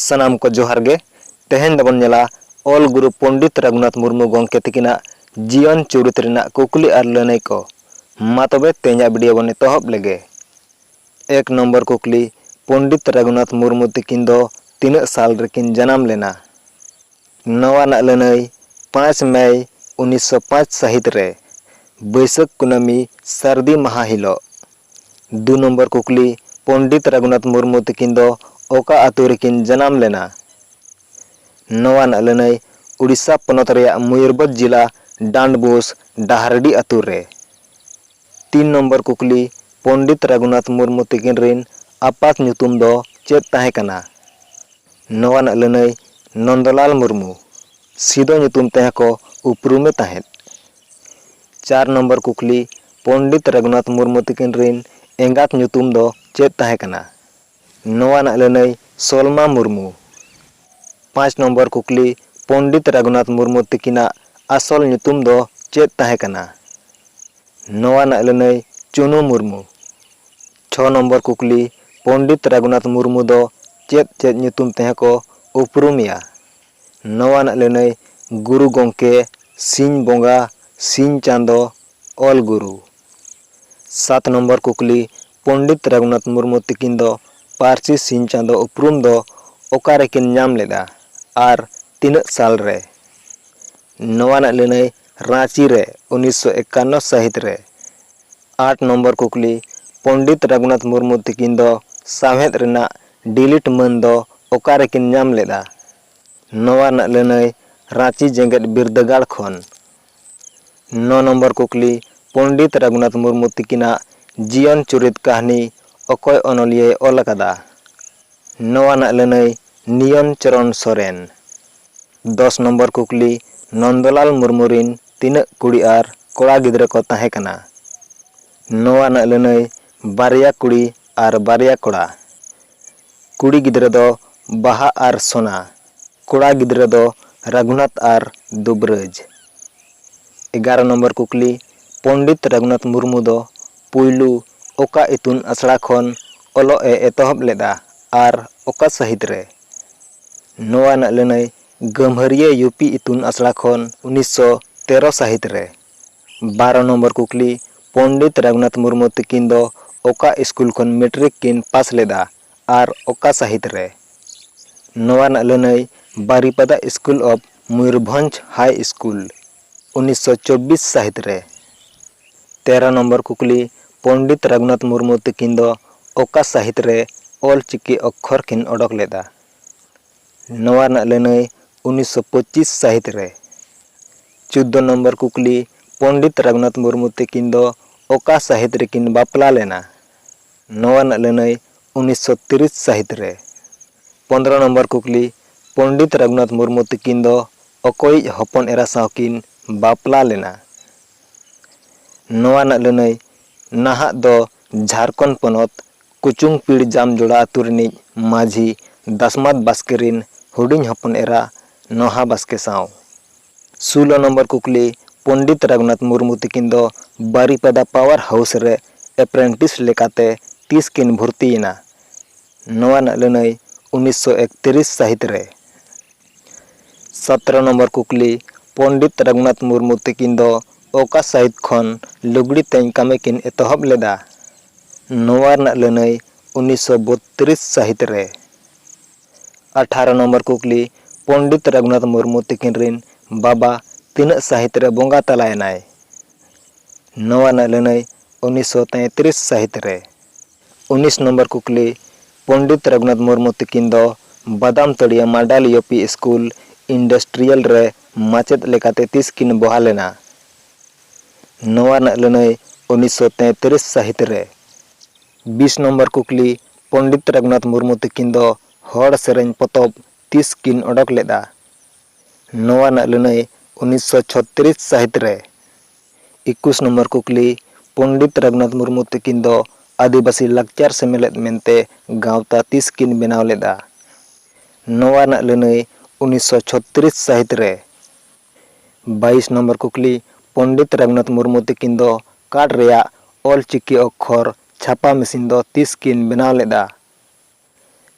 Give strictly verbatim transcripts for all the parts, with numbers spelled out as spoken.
ᱥᱟᱱᱟᱢ ᱠᱚ ᱡᱚᱦᱟᱨ ᱜᱮ᱾ ᱛᱮᱦᱮᱧ ᱫᱚᱵᱚᱱ ᱧᱮᱞᱟ ᱚᱞ ᱜᱩᱨᱩ ᱯᱚᱱᱰᱤᱛ ᱨᱟᱹᱜᱷᱩᱱᱟᱛᱷ ᱢᱩᱨᱢᱩ ᱜᱚᱢᱠᱮ ᱛᱤᱠᱤᱱᱟᱜ ᱡᱤᱭᱚᱱ ᱪᱩᱨᱤᱛ ᱨᱮᱱᱟᱜ ᱠᱩᱠᱞᱤ ᱟᱨ ᱞᱟᱹᱱᱟᱹᱭ ᱠᱚ᱾ ᱢᱟ ᱛᱚᱵᱮ ᱛᱮᱦᱮᱧᱟᱜ ᱵᱷᱤᱰᱤᱭᱳ ᱵᱚᱱ ᱮᱛᱚᱦᱚᱵ ᱞᱮᱜᱮ᱾ ᱮᱠ ᱱᱚᱢᱵᱚᱨ ᱠᱩᱠᱞᱤ, ᱯᱚᱱᱰᱤᱛ ᱨᱟᱹᱜᱷᱩᱱᱟᱛᱷ ᱢᱩᱨᱢᱩ ᱛᱤᱠᱤᱱ ᱫᱚ ᱛᱤᱱᱟᱹᱜ ᱥᱟᱞ ᱨᱮᱠᱤᱱ ᱡᱟᱱᱟᱢ ᱞᱮᱱᱟ? ᱱᱚᱣᱟ ᱨᱮᱱᱟᱜ ᱞᱟᱹᱱᱟᱹᱭ, ᱯᱟᱸᱪ ᱢᱮ ᱩᱱᱤᱥᱥᱚ ᱯᱟᱸᱪ ᱥᱟᱹᱦᱤᱛ ᱨᱮ, ᱵᱟᱹᱭᱥᱟᱹᱠᱷ ᱠᱩᱱᱟᱹᱢᱤ ᱥᱟᱹᱨᱫᱤ ᱢᱟᱦᱟ ᱦᱤᱞᱳᱜ᱾ ᱫᱩ ᱱᱚᱢᱵᱚᱨ ᱠᱩᱠᱞᱤ, ᱯᱚᱱᱰᱤᱛ ᱨᱟᱹᱜᱷᱩᱱᱟᱛᱷ ᱢᱩᱨᱢᱩ ᱛᱤᱠᱤᱱ ᱫᱚ ᱚᱠᱟ ᱟᱹᱛᱩ ᱨᱮᱠᱤᱱ ᱡᱟᱱᱟᱢ ᱞᱮᱱᱟ? ᱱᱚᱣᱟ ᱨᱮᱱᱟᱜ ᱞᱟᱹᱱᱟᱹᱭ, ᱩᱲᱤᱥᱥᱟ ᱯᱚᱱᱚᱛ ᱨᱮᱭᱟᱜ ᱢᱚᱭᱩᱨᱵᱷᱚᱸᱡᱽ ᱡᱤᱞᱟ ᱰᱟᱸᱰᱵᱳᱥ ᱰᱟᱦᱟᱨᱰᱤ ᱟᱹᱛᱩ ᱨᱮ᱾ ᱛᱤᱱ ᱱᱚᱢᱵᱚᱨ ᱠᱩᱠᱞᱤ, ᱯᱚᱱᱰᱤᱛ ᱨᱟᱹᱜᱷᱩᱱᱟᱛᱷ ᱢᱩᱨᱢᱩ ᱛᱤᱠᱤᱱ ᱨᱤᱱ ᱟᱯᱟᱛ ᱧᱩᱛᱩᱢ ᱫᱚ ᱪᱮᱫ ᱛᱟᱦᱮᱸ ᱠᱟᱱᱟ? ᱱᱚᱣᱟ ᱨᱮᱱᱟᱜ ᱞᱟᱹᱱᱟᱹᱭ, ᱱᱚᱱᱫᱚᱞᱟᱞ ᱢᱩᱨᱢᱩ᱾ ᱥᱤᱫᱚ ᱧᱩᱛᱩᱢ ᱛᱮᱦᱚᱸ ᱠᱚ ᱩᱯᱨᱩᱢᱮ ᱛᱟᱦᱮᱸᱫ᱾ ᱪᱟᱨ ᱱᱚᱢᱵᱚᱨ ᱠᱩᱠᱞᱤ, ᱯᱚᱱᱰᱤᱛ ᱨᱟᱹᱜᱷᱩᱱᱟᱛᱷ ᱢᱩᱨᱢᱩ ᱛᱤᱠᱤᱱ ᱨᱤᱱ ᱮᱸᱜᱟᱛ ᱧᱩᱛᱩᱢ ᱫᱚ ᱪᱮᱫ ᱛᱟᱦᱮᱸ ᱠᱟᱱᱟ? ᱱᱚᱣᱟ ᱨᱮᱱᱟᱜ ᱞᱟᱹᱱᱟᱹᱭ, ᱥᱚᱞᱢᱟ ᱢᱩᱨᱢᱩ᱾ ᱯᱟᱸᱪ ᱱᱚᱢᱵᱚᱨ ᱠᱩᱠᱞᱤ, ᱯᱚᱱᱰᱤᱛ ᱨᱟᱹᱜᱷᱩᱱᱟᱛᱷ ᱢᱩᱨᱢᱩ ᱛᱤᱠᱤᱱᱟᱜ ᱟᱥᱚᱞ ᱧᱩᱛᱩᱢ ᱫᱚ ᱪᱮᱫ ᱛᱟᱦᱮᱸ ᱠᱟᱱᱟ? ᱱᱚᱣᱟ ᱨᱮᱱᱟᱜ ᱞᱟᱹᱱᱟᱹᱭ, ᱪᱩᱱᱩ ᱢᱩᱨᱢᱩ᱾ ᱪᱷᱚ ᱱᱚᱢᱵᱚᱨ ᱠᱩᱠᱞᱤ, ᱯᱚᱱᱰᱤᱛ ᱨᱟᱹᱜᱷᱩᱱᱟᱛᱷ ᱢᱩᱨᱢᱩ ᱫᱚ ᱪᱮᱫ ᱪᱮᱫ ᱧᱩᱛᱩᱢ ᱛᱮᱦᱚᱸ ᱠᱚ ᱩᱯᱨᱩᱢᱮᱭᱟ? ᱱᱚᱣᱟ ᱨᱮᱱᱟᱜ ᱞᱟᱹᱱᱟᱹᱭ, ᱜᱩᱨᱩ ᱜᱚᱢᱠᱮ, ᱥᱤᱧ ᱵᱚᱸᱜᱟ, ᱥᱤᱧ ᱪᱟᱸᱫᱚ, ᱚᱞ ᱜᱩᱨᱩ᱾ ᱥᱟᱛ ᱱᱚᱢᱵᱚᱨ ᱠᱩᱠᱞᱤ, ᱯᱚᱱᱰᱤᱛ ᱨᱟᱹᱜᱷᱩᱱᱟᱛᱷ ᱢᱩᱨᱢᱩ ᱛᱤᱠᱤᱱ ᱫᱚ ᱯᱟᱹᱨᱥᱤ ᱥᱤᱧ ᱪᱟᱸᱫᱚ ᱩᱯᱨᱩᱢ ᱫᱚ ᱚᱠᱟ ᱨᱮᱠᱤᱱ ᱧᱟᱢ ᱞᱮᱫᱟ ᱟᱨ ᱛᱤᱱᱟᱹᱜ ᱥᱟᱞ ᱨᱮ? ᱱᱚᱣᱟ ᱨᱮᱱᱟᱜ ᱞᱟᱹᱱᱟᱹᱭ, ᱨᱟᱸᱪᱤ ᱨᱮ ᱩᱱᱤᱥᱥᱚ ᱮᱠᱟᱱᱱᱚ ᱥᱟᱹᱦᱤᱛ ᱨᱮ᱾ ᱟᱴ ᱱᱚᱢᱵᱚᱨ ᱠᱩᱠᱞᱤ, ᱯᱚᱱᱰᱤᱛ ᱨᱟᱹᱜᱷᱩᱱᱟᱛᱷ ᱢᱩᱨᱢᱩ ᱛᱤᱠᱤᱱ ᱫᱚ ᱥᱟᱶᱦᱮᱫ ᱨᱮᱱᱟᱜ ᱰᱤᱞᱤᱴ ᱢᱟᱹᱱ ᱫᱚ ᱚᱠᱟ ᱨᱮᱠᱤᱱ ᱧᱟᱢ ᱞᱮᱫᱟ? ᱱᱚᱣᱟ ᱨᱮᱱᱟᱜ ᱞᱟᱹᱱᱟᱹᱭ, ᱨᱟᱸᱪᱤ ᱡᱮᱜᱮᱛ ᱵᱤᱨᱫᱟᱹᱜᱟᱲ ᱠᱷᱚᱱ᱾ ᱱᱚ ᱱᱚᱢᱵᱚᱨ ᱠᱩᱠᱞᱤ, ᱯᱚᱱᱰᱤᱛ ᱨᱟᱹᱜᱷᱩᱱᱟᱛᱷ ᱢᱩᱨᱢᱩ ᱛᱤᱠᱤᱱᱟᱜ ᱡᱤᱭᱚᱱ ᱪᱩᱨᱤᱛ ᱠᱟᱹᱦᱱᱤ ᱚᱠᱚᱭ ᱚᱱᱚᱞᱤᱭᱟᱹᱭ ᱚᱞ ᱟᱠᱟᱫᱟ? ᱱᱚᱣᱟ ᱨᱮᱱᱟᱜ ᱞᱟᱹᱱᱟᱹᱭ, ᱱᱤᱭᱚᱱ ᱪᱚᱨᱚᱱ ᱥᱚᱨᱮᱱ᱾ ᱫᱚᱥ ᱱᱚᱢᱵᱚᱨ ᱠᱩᱠᱞᱤ, ᱱᱚᱱᱫᱚᱞᱟᱞ ᱢᱩᱨᱢᱩ ᱨᱤᱱ ᱛᱤᱱᱟᱹᱜ ᱠᱩᱲᱤ ᱟᱨ ᱠᱚᱲᱟ ᱜᱤᱫᱽᱨᱟᱹ ᱠᱚ ᱛᱟᱦᱮᱸ ᱠᱟᱱᱟ? ᱱᱚᱣᱟ ᱨᱮᱱᱟᱜ ᱞᱟᱹᱱᱟᱹᱭ, ᱵᱟᱨᱭᱟ ᱠᱩᱲᱤ ᱟᱨ ᱵᱟᱨᱭᱟ ᱠᱚᱲᱟ᱾ ᱠᱩᱲᱤ ᱜᱤᱫᱽᱨᱟᱹ ᱫᱚ ᱵᱟᱦᱟ ᱟᱨ ᱥᱳᱱᱟ, ᱠᱚᱲᱟ ᱜᱤᱫᱽᱨᱟᱹ ᱫᱚ ᱨᱟᱹᱜᱷᱩᱱᱟᱛᱷ ᱟᱨ ᱫᱩᱵᱨᱟᱹᱡᱽ᱾ ᱮᱜᱟᱨᱚ ᱱᱚᱢᱵᱚᱨ ᱠᱩᱠᱞᱤ, ᱯᱚᱱᱰᱤᱛ ᱨᱟᱹᱜᱷᱩᱱᱟᱛᱷ ᱢᱩᱨᱢᱩ ᱫᱚ ᱯᱩᱭᱞᱩ ᱚᱠᱟ ᱤᱛᱩᱱ ᱟᱥᱲᱟ ᱠᱷᱚᱱ ᱚᱞᱚᱜ ᱮ ᱮᱛᱚᱦᱚᱵ ᱞᱮᱫᱟ ᱟᱨ ᱚᱠᱟ ᱥᱟᱹᱦᱤᱛ ᱨᱮ? ᱱᱚᱣᱟ ᱨᱮᱱᱟᱜ ᱞᱟᱹᱱᱟᱹᱭ ᱜᱟᱹᱢᱦᱟᱹᱨᱤᱭᱟᱹ ᱭᱩ ᱯᱤ ᱤᱛᱩᱱ ᱟᱥᱲᱟ ᱠᱷᱚᱱ ᱩᱱᱤᱥᱥᱚ ᱛᱮᱨᱚ ᱥᱟᱹᱦᱤᱛ ᱨᱮ᱾ ᱵᱟᱨᱚ ᱱᱚᱢᱵᱚᱨ ᱠᱩᱠᱞᱤ, ᱯᱚᱱᱰᱤᱛ ᱨᱟᱹᱜᱷᱩᱱᱟᱛᱷ ᱢᱩᱨᱢᱩ ᱛᱤᱠᱤᱱ ᱫᱚ ᱚᱠᱟ ᱥᱠᱩᱞ ᱠᱷᱚᱱ ᱢᱮᱴᱨᱤᱠ ᱠᱤᱱ ᱯᱟᱥ ᱞᱮᱫᱟ ᱟᱨ ᱚᱠᱟ ᱥᱟᱹᱦᱤᱛ ᱨᱮ? ᱱᱚᱣᱟ ᱨᱮᱱᱟᱜ ᱞᱟᱹᱱᱟᱹᱭ Baripada school of Mayurbhanj high school, ᱩᱱᱤᱥᱥᱚ ᱪᱚᱵᱵᱤᱥ ᱥᱟᱹᱦᱤᱛ ᱨᱮ᱾ ᱛᱮᱨᱚ ᱱᱚᱢᱵᱚᱨ ᱠᱩᱠᱞᱤ, ᱯᱚᱱᱰᱤᱛ ᱨᱟᱹᱜᱷᱩᱱᱟᱛᱷ ᱢᱩᱨᱢᱩ ᱛᱤᱠᱤᱱ ᱫᱚ ᱚᱠᱟ ᱥᱟᱹᱦᱤᱛ ᱨᱮ ᱚᱞ ᱪᱤᱠᱤ ᱚᱠᱠᱷᱚᱨ ᱠᱤᱱ ᱚᱰᱚᱠ ᱞᱮᱫᱟ? ᱱᱚᱣᱟ ᱨᱮᱱᱟᱜ ᱞᱟᱹᱱᱟᱹᱭ ᱩᱱᱤᱥᱥᱚ ᱯᱚᱸᱪᱤᱥ ᱥᱟᱹᱦᱤᱛ ᱨᱮ᱾ ᱪᱳᱫᱫᱳ ᱱᱚᱢᱵᱚᱨ ᱠᱩᱠᱞᱤ, ᱯᱚᱱᱰᱤᱛ ᱨᱟᱹᱜᱷᱩᱱᱟᱛᱷ ᱢᱩᱨᱢᱩ ᱛᱤᱠᱤᱱ ᱫᱚ ᱚᱠᱟ ᱥᱟᱹᱦᱤᱛ ᱨᱮᱠᱤᱱ ᱵᱟᱯᱞᱟ ᱞᱮᱱᱟ? ᱱᱚᱣᱟ ᱨᱮᱱᱟᱜ ᱞᱟᱹᱱᱟᱹᱭ ᱩᱱᱤᱥᱥᱚ ᱛᱤᱨᱤᱥ ᱥᱟᱹᱦᱤᱛ ᱨᱮ᱾ ᱯᱚᱱᱫᱽᱨᱚ ᱱᱚᱢᱵᱚᱨ ᱠᱩᱠᱞᱤ, ᱯᱚᱱᱰᱤᱛ ᱨᱟᱹᱜᱷᱩᱱᱟᱛᱷ ᱢᱩᱨᱢᱩ ᱛᱤᱠᱤᱱ ᱫᱚ ᱚᱠᱚᱭᱤᱡ ᱦᱚᱯᱚᱱ ᱮᱨᱟ ᱥᱟᱶ ᱠᱤᱱ ᱵᱟᱯᱞᱟ ᱞᱮᱱᱟ? ᱱᱚᱣᱟ ᱨᱮᱱᱟᱜ ᱞᱟᱹᱱᱟᱹᱭ ᱱᱟᱦᱟᱜ ᱫᱚ ᱡᱷᱟᱲᱠᱷᱚᱸᱰ ᱯᱚᱱᱚᱛ ᱠᱩᱪᱩᱝᱯᱤᱲ ᱡᱟᱢᱡᱚᱲᱟ ᱟᱹᱛᱩ ᱨᱤᱱᱤᱡ ᱢᱟᱹᱡᱷᱤ ᱫᱟᱥᱢᱟᱛ ᱵᱟᱥᱠᱮ ᱨᱤᱱ ᱦᱩᱰᱤᱧ ᱦᱚᱯᱚᱱ ᱮᱨᱟ ᱱᱚᱦᱟ ᱵᱟᱥᱠᱮ ᱥᱟᱶ᱾ ᱥᱳᱞᱳ ᱱᱚᱢᱵᱚᱨ ᱠᱩᱠᱞᱤ, ᱯᱚᱱᱰᱤᱛ ᱨᱟᱹᱜᱷᱩᱱᱟᱛᱷ ᱢᱩᱨᱢᱩ ᱛᱤᱠᱤᱱ ᱫᱚ ᱵᱟᱨᱤᱯᱟᱫᱟ ᱯᱟᱣᱟᱨ ᱦᱟᱣᱩᱥ ᱨᱮ ᱮᱯᱨᱮᱱᱴᱤᱥ ᱞᱮᱠᱟᱛᱮ ᱛᱤᱥ ᱠᱤᱱ ᱵᱷᱚᱨᱛᱤᱭᱮᱱᱟ? ᱱᱚᱣᱟ ᱨᱮᱱᱟᱜ ᱞᱟᱹᱱᱟᱹᱭ ᱩᱱᱤᱥᱥᱚ ᱮᱠᱛᱤᱨᱤᱥ ᱥᱟᱹᱦᱤᱛ ᱨᱮ᱾ ᱥᱚᱛᱨᱚ ᱱᱚᱢᱵᱚᱨ ᱠᱩᱠᱞᱤ, ᱯᱚᱱᱰᱤᱛ ᱨᱟᱹᱜᱷᱩᱱᱟᱛᱷ ᱢᱩᱨᱢᱩ ᱛᱤᱠᱤᱱ ᱫᱚ ᱚᱠᱟ ᱥᱟᱹᱦᱤᱛ ᱠᱷᱚᱱ ᱞᱩᱜᱽᱲᱤ ᱛᱮᱧ ᱠᱟᱹᱢᱤ ᱠᱤᱱ ᱮᱛᱚᱦᱚᱵ ᱞᱮᱫᱟ? ᱱᱚᱣᱟ ᱨᱮᱱᱟᱜ ᱞᱟᱹᱱᱟᱹᱭ ᱩᱱᱤᱥᱥᱚ ᱵᱚᱛᱛᱨᱤᱥ ᱥᱟᱹᱦᱤᱛ ᱨᱮ᱾ ᱟᱴᱷᱟᱨᱚ ᱱᱚᱢᱵᱚᱨ ᱠᱩᱠᱞᱤ, ᱯᱚᱱᱰᱤᱛ ᱨᱟᱹᱜᱷᱩᱱᱟᱛᱷ ᱢᱩᱨᱢᱩ ᱛᱤᱠᱤᱱ ᱨᱤᱱ ᱵᱟᱵᱟ ᱛᱤᱱᱟᱹᱜ ᱥᱟᱹᱦᱤᱛ ᱨᱮ ᱵᱚᱸᱜᱟ ᱛᱟᱞᱟᱭᱮᱱᱟᱭ? ᱱᱚᱣᱟ ᱨᱮᱱᱟᱜ ᱞᱟᱹᱱᱟᱹᱭ ᱩᱱᱤᱥᱥᱚ ᱛᱮᱸᱛᱨᱤᱥ ᱥᱟᱹᱦᱤᱛ ᱨᱮ᱾ ᱩᱱᱤᱥ ᱱᱚᱢᱵᱚᱨ ᱠᱩᱠᱞᱤ, ᱯᱚᱱᱰᱤᱛ ᱨᱟᱹᱜᱷᱩᱱᱟᱛᱷ ᱢᱩᱨᱢᱩ ᱛᱤᱠᱤᱱ ᱫᱚ ᱵᱟᱫᱟᱢ ᱛᱟᱹᱲᱤᱭᱟᱹ ᱢᱟᱰᱟᱞ ᱭᱩ ᱯᱤ ᱥᱠᱩᱞ ᱤᱱᱰᱟᱥᱴᱨᱤᱭᱟᱞ ᱨᱮ ᱢᱟᱪᱮᱫ ᱞᱮᱠᱟᱛᱮ ᱛᱤᱥ ᱠᱤᱱ ᱵᱚᱦᱟᱞ ᱮᱱᱟ? ᱱᱚᱣᱟ ᱨᱮᱱᱟᱜ ᱞᱟᱹᱱᱟᱹᱭ ᱩᱱᱤᱥᱥᱚ ᱛᱮᱸᱛᱨᱤᱥ ᱥᱟᱹᱦᱤᱛ ᱨᱮ᱾ ᱵᱤᱥ ᱱᱚᱢᱵᱚᱨ ᱠᱩᱠᱞᱤ, ᱯᱚᱱᱰᱤᱛ ᱨᱟᱹᱜᱷᱩᱱᱟᱛᱷ ᱢᱩᱨᱢᱩ ᱛᱤᱠᱤᱱ ᱫᱚ ᱦᱚᱲ ᱥᱮᱨᱮᱧ ᱯᱚᱛᱚᱵ ᱛᱤᱥ ᱠᱤᱱ ᱚᱰᱚᱠ ᱞᱮᱫᱼᱟ? ᱱᱚᱣᱟ ᱨᱮᱱᱟᱜ ᱞᱟᱹᱱᱟᱹᱭ ᱩᱱᱤᱥᱥᱚ ᱪᱷᱚᱛᱨᱤᱥ ᱥᱟᱹᱦᱤᱛ ᱨᱮ᱾ ᱮᱠᱩᱥ ᱱᱚᱢᱵᱚᱨ ᱠᱩᱠᱞᱤ, ᱯᱚᱱᱰᱤᱛ ᱨᱟᱹᱜᱷᱩᱱᱟᱛᱷ ᱢᱩᱨᱢᱩ ᱛᱤᱠᱤᱱ ᱫᱚ ᱟᱹᱫᱤᱵᱟᱹᱥᱤ ᱞᱟᱠᱪᱟᱨ ᱥᱮᱢᱞᱮᱫ ᱢᱮᱱᱛᱮ ᱜᱟᱶᱛᱟ ᱛᱤᱥ ᱠᱤᱱ ᱵᱮᱱᱟᱣ ᱞᱮᱫᱼᱟ? ᱱᱚᱣᱟ ᱨᱮᱱᱟᱜ ᱞᱟᱹᱱᱟᱹᱭ ᱩᱱᱤᱥᱥᱚ ᱪᱷᱚᱛᱨᱤᱥ ᱥᱟᱹᱦᱤᱛ ᱨᱮ᱾ ᱵᱟᱭᱤᱥ ᱱᱚᱢᱵᱚᱨ ᱠᱩᱠᱞᱤ, ᱯᱚᱱᱰᱤᱛ ᱨᱟᱹᱜᱷᱩᱱᱟᱛᱷ ᱢᱩᱨᱢᱩ ᱛᱤᱠᱤᱱ ᱫᱚ ᱠᱟᱴ ᱨᱮᱭᱟᱜ ᱚᱞ ᱪᱤᱠᱤ ᱚᱠᱠᱷᱚᱨ ᱪᱷᱟᱯᱟ ᱢᱮᱥᱤᱱ ᱫᱚ ᱛᱤᱥ ᱠᱤᱱ ᱵᱮᱱᱟᱣ ᱞᱮᱫᱼᱟ?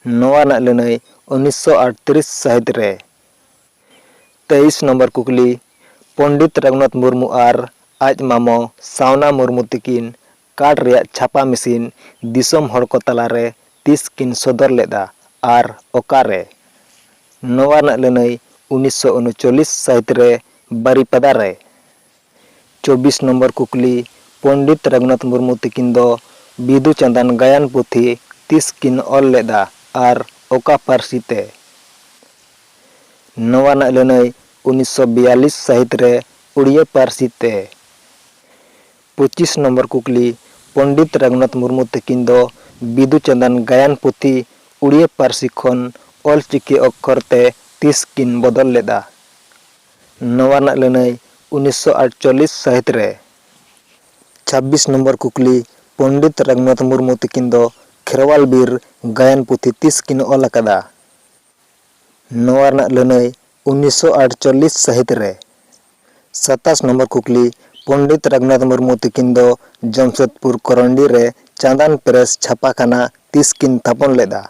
ᱱᱚᱣᱟ ᱨᱮᱱᱟᱜ ᱞᱟᱹᱱᱟᱹᱭ ᱩᱱᱤᱥᱥᱚ ᱟᱴᱛᱨᱤᱥ ᱥᱟᱹᱦᱤᱛ ᱨᱮ᱾ ᱛᱮᱭᱤᱥ ᱱᱚᱢᱵᱚᱨ ᱠᱩᱠᱞᱤ, ᱯᱚᱱᱰᱤᱛ ᱨᱟᱹᱜᱷᱩᱱᱟᱛᱷ ᱢᱩᱨᱢᱩ ᱟᱨ ᱟᱡ ᱢᱟᱢᱚ ᱥᱟᱣᱱᱟ ᱢᱩᱨᱢᱩ ᱛᱤᱠᱤᱱ ᱠᱟᱨᱰ ᱨᱮᱭᱟᱜ ᱪᱷᱟᱯᱟ ᱢᱮᱥᱤᱱ ᱫᱤᱥᱚᱢ ᱦᱚᱲ ᱠᱚ ᱛᱟᱞᱟᱨᱮ ᱛᱤᱥ ᱠᱤᱱ ᱥᱚᱫᱚᱨ ᱞᱮᱫᱼᱟ ᱟᱨ ᱚᱠᱟᱨᱮ? ᱱᱚᱣᱟ ᱨᱮᱱᱟᱜ ᱞᱟᱹᱱᱟᱹᱭ ᱩᱱᱤᱥᱥᱚ ᱩᱱᱩᱪᱚᱞᱞᱤᱥ ᱥᱟᱹᱦᱤᱛ ᱨᱮ ᱵᱟᱨᱤᱯᱟᱫᱟ ᱨᱮ᱾ ᱪᱚᱵᱵᱤᱥ ᱱᱚᱢᱵᱚᱨ ᱠᱩᱠᱞᱤ, ᱯᱚᱱᱰᱤᱛ ᱨᱟᱹᱜᱷᱩᱱᱟᱛᱷ ᱢᱩᱨᱢᱩ ᱛᱤᱠᱤᱱ ᱫᱚ ᱵᱤᱫᱩ ᱪᱟᱸᱫᱟᱱ ᱜᱟᱭᱟᱱ ᱯᱩᱛᱷᱤ ᱛᱤᱥ ᱠᱤᱱ ᱚᱞ ᱞᱮᱫᱼᱟ ᱟᱨ ᱚᱠᱟ ᱯᱟᱹᱨᱥᱤ ᱛᱮ? ᱱᱚᱣᱟ ᱨᱮᱱᱟᱜ ᱞᱟᱹᱱᱟᱹᱭ ᱩᱱᱤᱥᱥᱚ ᱵᱤᱭᱟᱞᱞᱤᱥ ᱥᱟᱹᱦᱤᱛ ᱨᱮ ᱩᱲᱤᱭᱟᱹ ᱯᱟᱹᱨᱥᱤ ᱛᱮ᱾ ᱯᱚᱸᱪᱤᱥ ᱱᱚᱢᱵᱚᱨ ᱠᱩᱠᱞᱤ, ᱯᱚᱱᱰᱤᱛ ᱨᱟᱹᱜᱷᱩᱱᱟᱛᱷ ᱢᱩᱨᱢᱩ ᱛᱤᱠᱤᱱ ᱫᱚ ᱵᱤᱫᱩ ᱪᱟᱸᱫᱟᱱ ᱜᱟᱭᱟᱱ ᱯᱩᱛᱷᱤ ᱩᱲᱤᱭᱟᱹ ᱯᱟᱹᱨᱥᱤ ᱠᱷᱚᱱ ᱚᱞᱪᱤᱠᱤ ᱚᱠᱠᱷᱚᱨ ᱛᱮ ᱛᱤᱥ ᱠᱤᱱ ᱵᱚᱫᱚᱞ ᱞᱮᱫᱼᱟ? ᱱᱚᱣᱟ ᱨᱮᱱᱟᱜ ᱞᱟᱹᱱᱟᱹᱭ ᱩᱱᱤᱥᱥᱚ ᱟᱴᱪᱚᱞᱞᱤᱥ ᱥᱟᱹᱦᱤᱛ ᱨᱮ᱾ ᱪᱷᱟᱵᱵᱤᱥ ᱱᱚᱢᱵᱚᱨ ᱠᱩᱠᱞᱤ, ᱯᱚᱱᱰᱤᱛ ᱨᱟᱹᱜᱷᱩᱱᱟᱛᱷ ᱢᱩᱨᱢᱩ ᱛᱤᱠᱤᱱ ᱫᱚ ᱠᱷᱮᱨᱣᱟᱞ ᱵᱤᱨ ᱜᱟᱭᱟᱱ ᱯᱩᱛᱷᱤ ᱛᱤᱥ ᱠᱤᱱ ᱚᱞ ᱟᱠᱟᱫᱟ? ᱱᱚᱣᱟ ᱨᱮᱱᱟᱜ ᱞᱟᱹᱱᱟᱹᱭ ᱩᱱᱤᱥᱥᱚ ᱟᱴᱪᱚᱞᱞᱤᱥ ᱥᱟᱹᱦᱤᱛ ᱨᱮ᱾ ᱥᱟᱛᱟᱥ ᱱᱚᱢᱵᱚᱨ ᱠᱩᱠᱞᱤ, ᱯᱚᱱᱰᱤᱛ ᱨᱟᱹᱜᱷᱩᱱᱟᱛᱷ ᱢᱩᱨᱢᱩ ᱛᱤᱠᱤᱱ ᱫᱚ ᱡᱟᱢᱥᱮᱫᱽᱯᱩᱨ ᱠᱚᱨᱚᱱᱰᱤ ᱨᱮ ᱪᱟᱸᱫᱟᱱ ᱯᱨᱮᱥ ᱪᱷᱟᱯᱟᱠᱷᱟᱱᱟ ᱛᱤᱥ ᱠᱤᱱ ᱛᱷᱟᱯᱚᱱ ᱞᱮᱫᱼᱟ?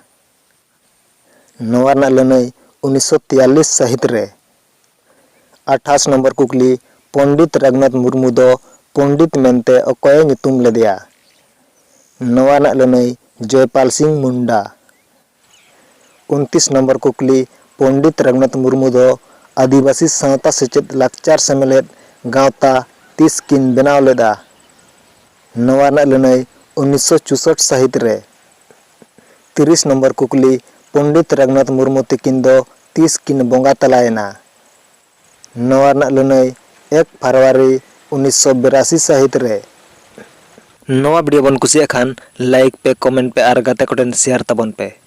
ᱱᱚᱣᱟ ᱨᱮᱱᱟᱜ ᱞᱟᱹᱱᱟᱹᱭ ᱩᱱᱤᱥᱥᱚ ᱛᱮᱭᱟᱞᱞᱤᱥ ᱥᱟᱹᱦᱤᱛ ᱨᱮ᱾ ᱟᱴᱷᱟᱥ ᱱᱚᱢᱵᱚᱨ ᱠᱩᱠᱞᱤ, ᱯᱚᱱᱰᱤᱛ ᱨᱟᱹᱜᱷᱩᱱᱟᱛᱷ ᱢᱩᱨᱢᱩ ᱫᱚ ᱯᱚᱱᱰᱤᱛ ᱢᱮᱱᱛᱮ ᱚᱠᱚᱭᱮ ᱧᱩᱛᱩᱢ ᱞᱮᱫᱮᱭᱟ? ᱱᱚᱣᱟ ᱨᱮᱱᱟᱜ ᱞᱟᱹᱱᱟᱹᱭ ᱡᱚᱭᱯᱟᱞ ᱥᱤᱝ ᱢᱩᱱᱰᱟ᱾ ᱩᱱᱛᱤᱥ ᱱᱚᱢᱵᱚᱨ ᱠᱩᱠᱞᱤ, ᱯᱚᱱᱰᱤᱛ ᱨᱟᱹᱜᱷᱩᱱᱟᱛᱷ ᱢᱩᱨᱢᱩ ᱫᱚ ᱟᱹᱫᱤᱵᱟᱹᱥᱤ ᱥᱟᱶᱛᱟ ᱥᱮᱪᱮᱫ ᱞᱟᱠᱪᱟᱨ ᱥᱮᱢᱞᱮᱫ ᱜᱟᱶᱛᱟ ᱛᱤᱥ ᱠᱤᱱ ᱵᱮᱱᱟᱣ ᱞᱮᱫᱼᱟ? ᱱᱚᱣᱟ ᱨᱮᱱᱟᱜ ᱞᱟᱹᱱᱟᱹᱭ ᱩᱱᱤᱥᱥᱚ ᱪᱩᱥᱚᱴ ᱥᱟᱹᱦᱤᱛ ᱨᱮ᱾ ᱛᱤᱨᱤᱥ ᱱᱚᱢᱵᱚᱨ ᱠᱩᱠᱞᱤ, ᱯᱚᱱᱰᱤᱛ ᱨᱟᱹᱜᱷᱩᱱᱟᱛᱷ ᱢᱩᱨᱢᱩ ᱛᱤᱠᱤᱱ ᱫᱚ ᱛᱤᱥ ᱠᱤᱱ ᱵᱚᱸᱜᱟ ᱛᱟᱞᱟᱭᱮᱱᱟ? ᱱᱚᱣᱟ ᱨᱮᱱᱟᱜ ᱞᱟᱹᱱᱟᱹᱭ ᱮᱠ ᱯᱷᱮᱵᱽᱨᱩᱣᱟᱨᱤ ᱩᱱᱤᱥᱥᱚ ᱵᱤᱨᱟᱥᱤ ᱥᱟᱹᱦᱤᱛ ᱨᱮ᱾ ᱱᱚᱣᱟ ᱵᱷᱤᱰᱤᱭᱳ ᱵᱚᱱ ᱠᱩᱥᱤᱭᱟᱜ ᱠᱷᱟᱱ ᱞᱟᱭᱤᱠ ᱯᱮ, ᱠᱚᱢᱮᱱᱴ ᱯᱮ ᱟᱨ ᱜᱟᱛᱮ ᱠᱚᱴᱷᱮᱱ ᱥᱮᱭᱟᱨ ᱛᱟᱵᱚᱱ ᱯᱮ᱾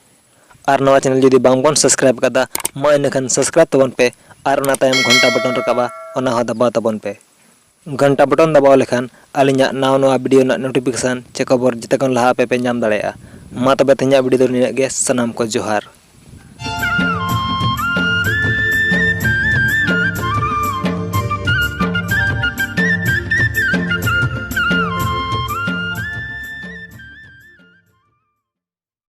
ᱟᱨ ᱱᱚᱣᱟ ᱪᱮᱱᱮᱞ ᱡᱩᱫᱤ ᱵᱟᱝ ᱵᱚᱱ ᱥᱟᱵᱥᱠᱨᱟᱭᱤᱵ ᱟᱠᱟᱫᱟ, ᱢᱟ ᱤᱱᱟᱹᱠᱷᱟᱱ ᱥᱟᱵᱥᱠᱨᱟᱭᱤᱵ ᱛᱟᱵᱚᱱ ᱯᱮ ᱟᱨ ᱚᱱᱟ ᱛᱟᱭᱚᱢ ᱜᱷᱚᱱᱴᱟ ᱵᱚᱴᱚᱱ ᱨᱟᱠᱟᱵᱼᱟ, ᱚᱱᱟ ᱦᱚᱸ ᱫᱟᱵᱟᱣ ᱛᱟᱵᱚᱱ ᱯᱮ᱾ ᱜᱷᱚᱱᱴᱟ ᱵᱚᱴᱚᱱ ᱫᱟᱵᱟᱣ ᱞᱮᱠᱷᱟᱱ ᱟᱹᱞᱤᱧᱟᱜ ᱱᱟᱣᱟ ᱱᱟᱣᱟ ᱵᱷᱤᱰᱤᱭᱳ ᱨᱮᱱᱟᱜ ᱱᱳᱴᱤᱯᱷᱤᱠᱮᱥᱚᱱ ᱪᱮ ᱠᱷᱚᱵᱚᱨ ᱡᱮᱛᱮ ᱠᱷᱚᱱ ᱞᱟᱦᱟ ᱟᱯᱮ ᱯᱮ ᱧᱟᱢ ᱫᱟᱲᱮᱭᱟᱜᱼᱟ᱾ ᱢᱟ ᱛᱚᱵᱮ ᱛᱮᱦᱮᱧᱟᱜ ᱵᱷᱤᱰᱤᱭᱳ ᱫᱚ ᱱᱤᱱᱟᱹᱜ ᱜᱮ᱾ ᱥᱟᱱᱟᱢ ᱠᱚ ᱡᱚᱦᱟᱨ᱾